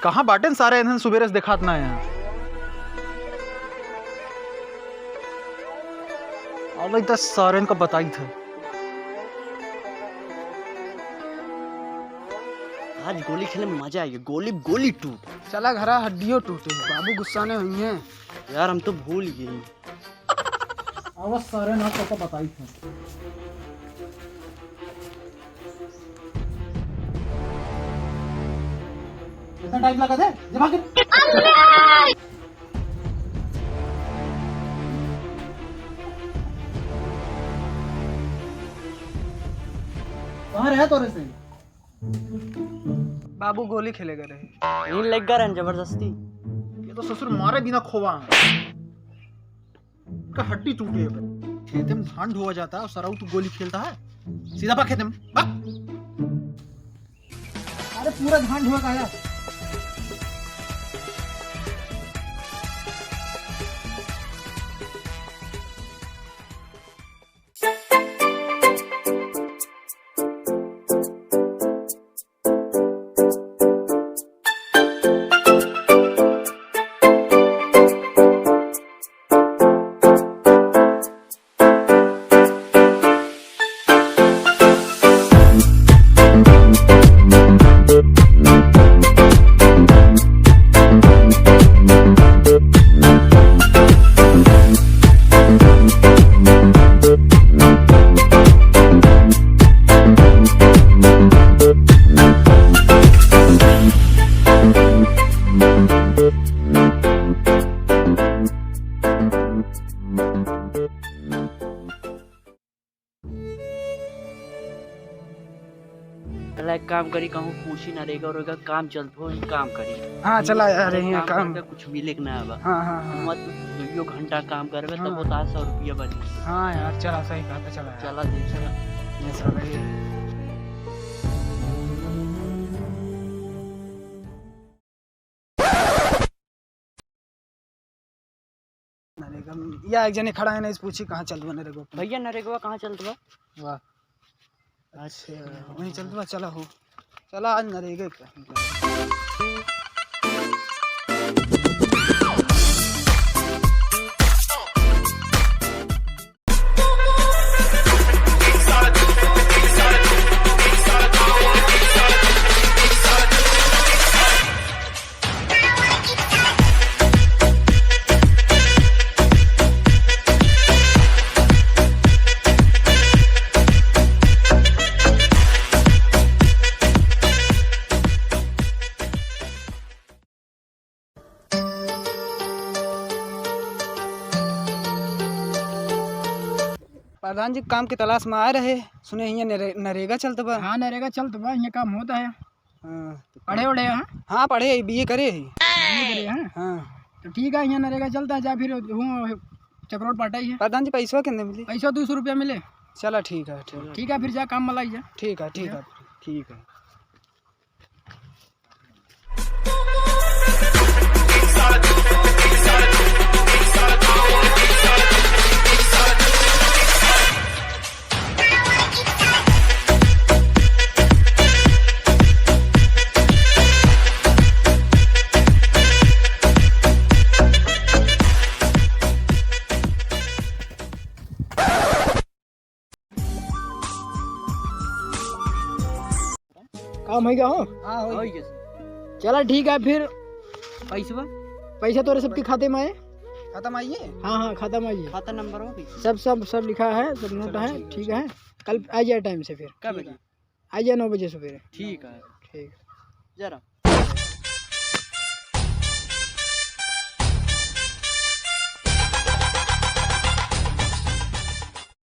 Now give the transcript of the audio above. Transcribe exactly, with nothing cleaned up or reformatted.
कहाँ बाटेन सारे, इन्हन सुबेरे से देखात ना है। अबे दस सारेन का बताई था। आज गोली खेले में मजा आइगा, गोली गोली टूट। चला घरा हड्डियों टूटे, बाबू गुस्साने होइहैं। यार हम तो भूल गए। आवा सारे ना तो बताई थे। कितना टाइम लगा दे? जमा के। कहाँ रहा तोरे से? बाबू गोली खेले गए रहे। यहीं लग गए रहन जबरदस्ती। ये तो ससुर मारे बिना खोवा है। इनका हड्डी टूटे है। खेते में धान ढोआ जाता है और सराऊ तू गोली खेलता है। सीधा भाग खेते में, भाग। अरे पूरा धान ढोआ का है। चला एक काम करी, कहूँ पूछी नरेगा ओरेगा काम चलत हो, ही काम करी। हाँ, चला यार, यही काम काम। करके कुछ मिले के ना बा। हाँ, हाँ, हाँ। मत दुइयो घंटा काम करबे, हाँ। तब वो तो सौ रुपया बनी। हाँ यार, चला, सही बात है, चला यार। चला जी, चला। ये सब है। नरेगा, या एक जने खड़ा है ना, इस पूछी कहाँ चलत बा नरेगा पे? भैया, नरेगवा कहाँ चलत बा? वाह। अच्छा, वहीं चलत बा, चला हो। चला आज नरेगा पे। प्रधान जी, काम के तलाश में आए रहे, सुने हियाँ नरे-, नरेगा चलत बा। हाँ, नरेगा चलत बा, हियाँ काम होत है। हाँ। पढ़े ओढ़े हैं? हाँ, पढ़े, बीए करे है। बीए करे हैं? हाँ। तो ठीक है, हियाँ नरेगा चलत है, जा फिर हूँ चकरोट पाटा ही है। प्रधान जी, पैसवा कितने मिली? पैसा दो सौ रुपया मिले। चला, ठीक है, ठीक। ठीक है, फिर जा काम मलाई जा। ठीक है, ठीक है, ठीक है। काम होइ गया हो? हाँ, होइ गया। चला ठीक है फिर। पैसवा? पैसा तोरे सबके खाते में है। खाता में आइए। हाँ, हाँ, खाता में आइए। खाता नंबर हो भी? सब, सब, सब लिखा है, सब नोट है, ठीक है। कल आ जाए टाइम से फिर। कब बजे? आ जाए नौ बजे सुबेरे। ठीक है। ठीक। जरा।